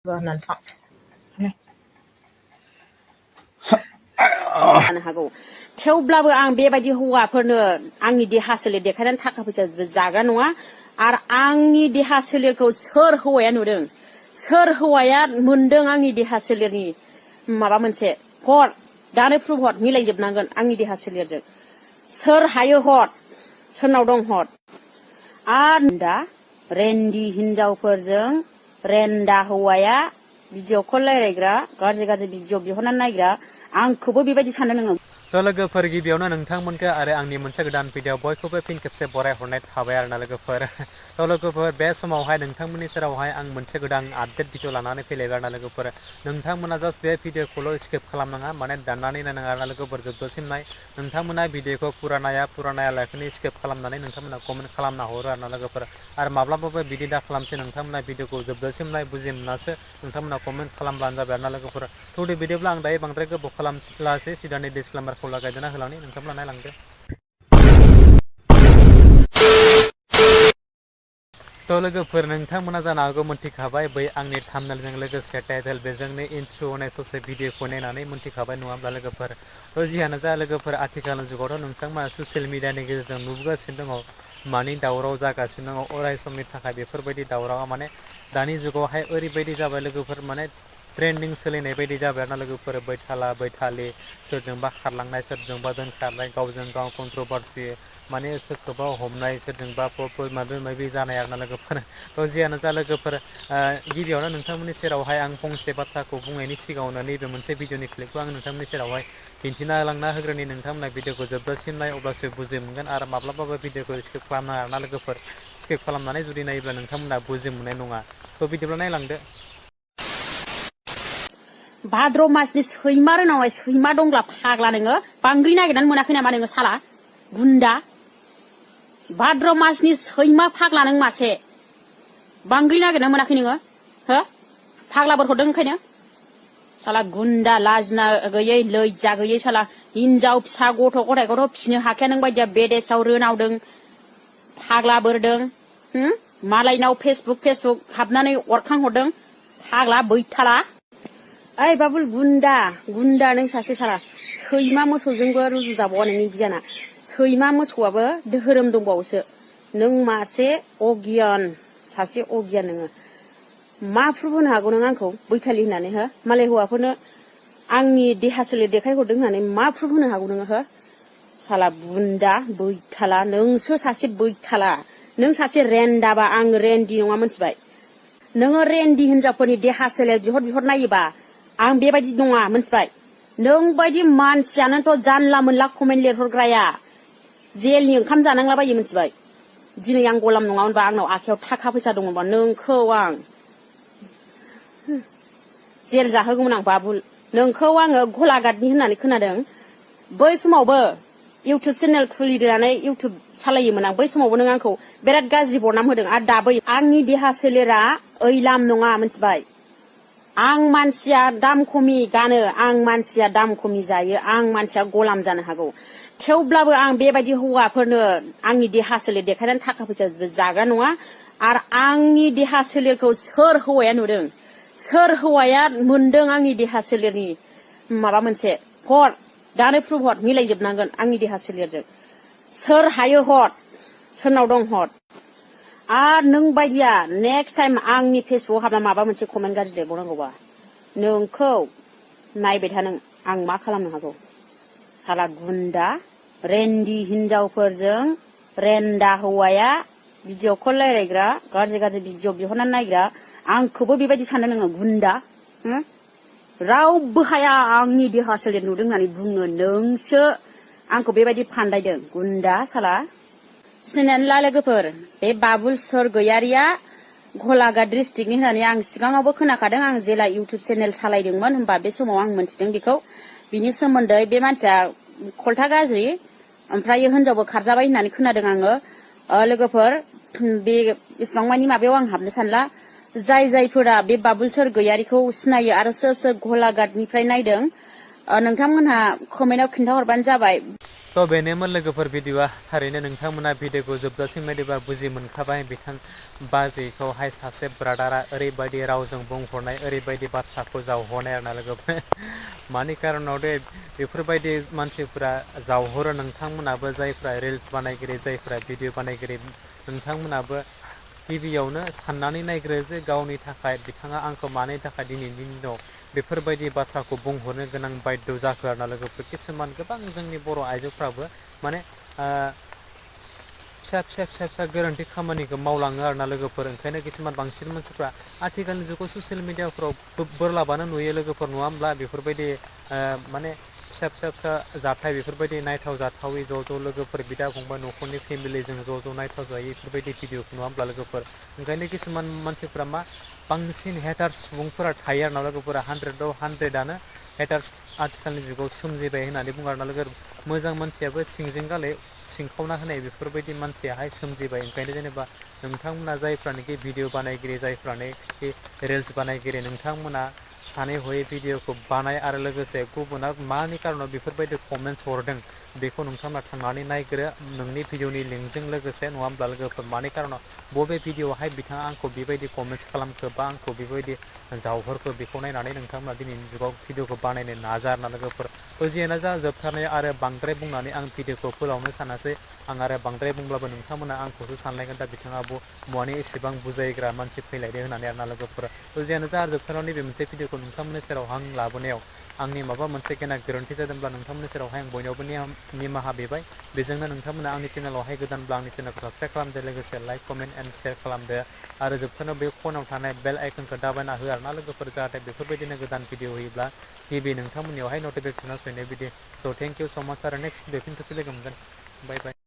जानो हागौ थेवब्लाबो आं बेबायदि हौवाफोरनो आंनि देहा सोलेर देखायनानै थाखा फैसा जाग्रा नङा आरो आंनि देहा सोलेरखौ सोर हौवाया नुदों सोर हौवाया मोनदों आंनि देहा सोलेरनि माबा मोनसे हर दानो प्रुफ हर मिलायजोबनांगोन आंनि देहा सोलेरजों सोर हायो हर सोरनाव दं हर आरो दा रेन्डि हिनजावफोरजों रेन्डा हौवाया भिडिअ कल रायलायग्रा गाज्रि भिडिअ बिहरनानै नायग्रा आंखौबो बेबायदि साननो नोङो लोगोफोर गिबियावनो नोंथांमोनखौ आरो आंनि मोनसे गोदान भिडिअ बयखौबो फिन खेबसे बरायहरनाय थाबाय आरोना लोगोफोर बे समावहाय नोंथांमोननि सेरावहाय आं मोनसे गोदान आपडेट भिडिअ लानानै फैलायबाय आरोना लोगोफोर नोंथांमोना जास्ट बे भिडिअखौल' स्किप खालामनाङा माने दाननानै नायनाङा आरोना लोगोफोर जोबजासिम नाय नोंथांमोना भिडिअखौ फुरा नायालासिनो स्किप खालामनानै नोंथांमोना कमेन्ट खालामना हरो आरोना लोगोफोर आरो माब्लाबाबो बिदि दा खालामसै नोंथांमोना भिडिअखौ जोबजासिम नाय बुजि मोनासो नोंथांमोना कमेन्ट खालामब्लानो जाबाय आरोना लोगोफोर थौदो बिदिब्ला आं दायो बांद्राय गोबाव खालामलासै सिदानि डिसक्लेमारखौ लागायदेरना होलांनि नोंथांमोना नायलांदो लोगोफोर नोंथांमोना जानो हागौ मोनथिखाबाय बै आंनि थाम्बनेलजों लोगोसे टाइटेल बेजोंनो इन्ट्र होनाय ससे भिडिअखौ नायनानै मोनथिखाबाय नङा होमब्ला लोगोफोर जियानो जा लोगोफोर आथिखालनि जुगावथ' नोंथांमोना ससियेल मिडियानि गेजेरजों नुबोगासिनो दङ मानि दावराव जागासिनो दङ अराय समनि थाखाय बेफोरबायदि दावरावा माने दानि जुगावहाय ओरैबायदि जाबाय लोगोफोर माने ट्रेन्डिं सोलिनाय बायदि जाबाय आरोना लोगोफोर बैथालि सोरजोंबा खारलांनाय सोरजोंबा दोनखारनाय गावजों गाव कन्ट्रभार्सि माने सोरखौबा हमनाय सोरजोंबा माबा माबि जानाय आरोना लोगोफोर जियानो जा लोगोफोर गिबियावनो नोंथांमोननि सेरावहाय आं फंसे बाथ्राखौ बुंनायनि सिगाङावनो नैबे मोनसे भिडिअनि क्लिपखौ आं नोंथांमोननि सेरावहाय दिन्थिना लांना होग्रोनि नोंथांमोना भिडिअखौ जोबजासिम नाय अब्लासो बुजि मोनगोन आरो माब्लाबाबो भिडिअखौ स्किप खालामनाङा आरोना लोगोफोर स्किप खालामनानै जुदि नायोब्ला नोंथांमोना बुजि मोननाय नङा भिडिअखौ नायलांदो भाद्र मासनि सैमा रोनावहाय सैमा दंब्ला फाग्ला नोङो बांग्रि नागिरनानै मोनाखै नामा नोङो साला गुन्दा भाद्र मासनि सैमा फाग्ला नों मासे बांग्रि नागिरनानै मोनाखै नोङो हो फाग्लाफोर हरदों ओंखायनो साला गुन्दा लाजिना गैयै लैजा गैयै साला हिनजाव फिसा गथ' गथायखौथ' फिसिनो हाखाया नों बायदिया बेदेसाव रोनावदों फाग्ला बोरदों मालायनाव फेसबुक हाबनानै अरखांहरदों फाग्ला बैथाला ओइ बाबुल गुन्दा नों सासे साला सैमा मोसौजोंबो रुजुजाबावा नोंनि गियाना सैमा मोसौआबो धोरोम दंबावोसो नों मासे अगियान सासे अगियान नोङो मा प्रुफ होनो हागौ नों आंखौ बैथालि होननानै हो मालाय हौवाफोरनो आंनि देहा सोलेर देखायहरदों होननानै मा प्रुफ होनो हागौ नोङो हो साला बुन्दा बैथाला नोंसो सासे बैथाला नों सासे रेन्डाबा आं रेन्डि नङा मोनथिबाय नोङो रेन्डि हिनजावफोरनि देहा सोलेर बिहर नायोबा आं बेबायदि नङा मोनथिबाय नों बायदि मानसियानोथ' जानला मोनला कमेन्ट लिरहरग्राया जेलनि ओंखाम जानांलाबायो मोनथिबाय दिनै आं गलाम नङामोनबा आंनाव आखायाव थाखा फैसा दङबा नोंखौ आं जेल जाहोगौमोन आं बाबुल नोंखौ आङो गलाघाटनि होननानै खोनादों बै समावबो इउटुब चेनेल खुलिनानै इउटुब सालायोमोन आं बै समावबो नों आंखौ बिराद गाज्रि बरनाम होदों आरो दाबो आंनि देहा सोलेरा ओइलाम नङा मोनथिबाय आं मानसिया दाम खमि गानो आं मानसिया दाम खमि जायो आं मानसिया गलाम जानो हागौ थेवब्लाबो आं बेबायदि हौवाफोरनो आंनि देहा सोलेर देखायनानै थाखा फैसा जाग्रा नङा आरो आंनि देहा सोलेरखौ सोर हौवाया नुदों सोर हौवाया मोनदों आंनि देहा सोलेरनि माबा मोनसे हर दानो प्रुफ हर मिलायजोबनांगोन आंनि देहा सोलेरजों सोर हायो हर सोरनाव दं हर आरो नों बायदिया नेक्स्ट टाइम आंनि फेसबुकआव हाबना माबा मोनसे कमेन्ट गाज्रि लिरबावनांगौबा नोंखौ नायबाय था नों आं मा खालामनो हागौ साला गुन्दा रेन्डि हिनजावफोरजों रेन्डा हौवाया भिडिअ कल रायलायग्रा गाज्रि भिडिअ बिहरनानै नायग्रा आंखौबो बेबायदि साननो नोङो गुन्दा रावबो हाया आंनि देहा सोलेर नुदों होननानै बुङो नोंसो आंखौ बेबायदि फान्दायदों गुन्दा साला सिनायनानै ला लोगोफोर बे बाबुल सरगयारिया गलाघाट डिस्ट्रिक्टनि होननानै आं सिगाङावबो खोनाखादों आं जेला इउटुब चेनेल सालायदोंमोन होमबा बे समाव आं मोनथिदों बेखौ बिनि सोमोन्दै बे मानसिया खलथा गाज्रि ओमफ्राय हिनजावबो खारजाबाय होननानै खोनादों आङो लोगोफोर बे बेसेबां मानि माबायाव आं हाबनो सानला जायफोरा बे बाबुल सरगयारिखौ सिनायो आरो सोर गलाघाटनिफ्राय नायदों नोंथांमोनहा कमेन्टआव खिन्थाहरबानो जाबाय तो बेनोमोन लोगोफोर भिडिअआ थारैनो नोंथांमोना भिडिअखौ जोबजासिम नायदोंबा बुजि मोनखाबाय बिथां बाजैखौहाय सासे ब्रादारा ओरैबायदि रावजों बुंहरनाय ओरैबायदि बाथ्राखौ जावहरनाय आरोना लोगोफोर मानि कारनाव दे बेफोरबायदि मानसिफोरा जावहरो नोंथांमोनाबो जायफ्रा रिल्स बानायगिरि जायफ्रा भिडिअ बानायगिरि नोंथांमोनाबो गिबियावनो साननानै नायग्रो जे गावनि थाखाय बिथाङा आंखौ मानि थाखाय दिनैनि दिनाव बेफोरबायदि बाथ्राखौ बुंहरनो गोनां बायद' जाखो आरोना लोगोफोर किसुमान गोबां जोंनि बर' आइजोफ्राबो माने फिसा गोरोन्थि खामानिखौ मावलाङो आरोना लोगोफोर ओंखायनो किसुमान बांसिन मानसिफ्रा आथिखालनि जुगाव ससियेल मिडियाफ्राव बोरलाबानो नुयो लोगोफोर नङा होमब्ला बेफोरबायदि माने फिसा जाथाय बेफोरबायदि नायथाव जाथावै ज' लोगोफोर बिदा फंबाय न'खरनि फेमिलिजों ज' नायथाव जायो बेफोरबायदि भिडिअखौ नङा होमब्ला लोगोफोर ओंखायनो किसुमान मानसिफ्रा मा बांसिन हेटार्स सुबुंफोरा थायो आरोना लोगोफोरा 100आव 100आनो हेटार्स आथिखालनि जुगाव सोमजिबाय होननानै बुङो आरोना लोगो मोजां मानसियाबो सिंजों गाले सिंखावना होनाय बेफोरबायदि मानसियाहाय सोमजिबाय ओंखायनो जेनेबा नोंथांमोना जायफ्रानोखि भिडिअ बानायगिरि जायफ्रानोखि रिल्स बानायगिरि नोंथांमोना सानै हयै भिडिअखौ बानाय आरो लोगोसे गुबुना मानि कारनाव बेफोरबायदि कमेन्टस हरदों बेखौ नोंथांमोना थांनानै नायग्रो नोंनि भिडिअनि लिंकजों लोगोसे नङा होमब्ला लोगोफोर मानि कारनाव बबे भिडिअआवहाय बिथाङा आंखौ बेबायदि कमेन्टस खालामखो बा आंखौ बेबायदि जावहरखो बेखौ नायनानै नोंथांमोना दिनैनि जुगाव भिडिअखौ बानायनो नाजा आरोना लोगोफोर जियानो जा जोबथारनाय आरो बांद्राय बुंनानै आं भिडिअखौ फोलावनो सानासै आं आरो बांद्राय बुंब्लाबो नोंथांमोना आंखौसो सानलायगोन दा बिथाङा बहानि एसेबां बुजायग्रा मानसि फैलायदो होननानै आरोना लोगोफोर जियानो जा जोबथारनायाव नैबे मोनसे भिडिअखौ नोंथांमोननि सेराव आं लाबोनायाव आंनि माबा मोनसे गेना गोरोन्थि जादोंब्ला नोंथांमोननि सेरावहाय आं बयनावबो निमाहा बिबाय बेजोंनो नोंथांमोना आंनि चेनेलावहाय गोदानब्ला आंनि चेनेलखौ साबसक्राइब खालामदो लोगोसे लाइक कमेन्ट एन्ड शेयार खालामदो आरो जोबथारनायाव बे फनाव थानाय बेल आइकनखौ दाबायना हो आरोना लोगोफोर जाहाथे बेफोरबायदिनो गोदान भिडिअ होयोब्ला गिबि नोंथांमोननियावहाय नटिफिकेसना सहैनाय बिदि स' थेंक इउ स' माच आरो नेक्स्ट भिडिअ फिन खेबसे लोगो मोनगोन बाय बाय